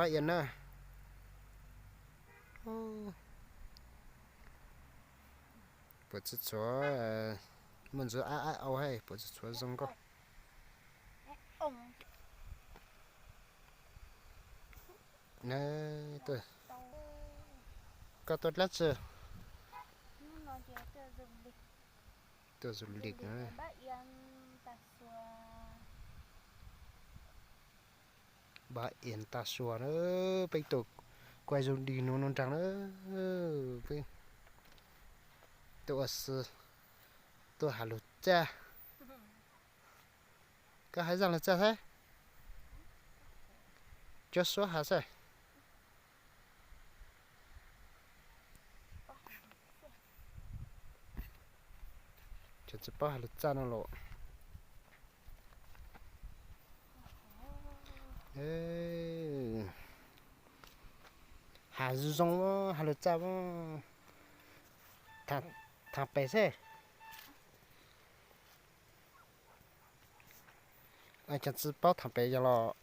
Ia na. Puas txhua txhua, muaj ntxuav ab ab au hais, puas txhua txhua zoo nkauj. Na, koj tuaj dab tsi? Tuaj du lịch na. Npaj Ias Tag Suas na, peb tuaj quay du lịch nuv nuv nraag na, peb tuaj ua si, tuaj has lug txaj. Koj has zaaj lug txaj saib, cuab suab has saib. Cov tsis paub has lug txaj no los. Has zoo zoo, has lug txaj, thaam pem xwb. Cov tsis paub thaam pem yog los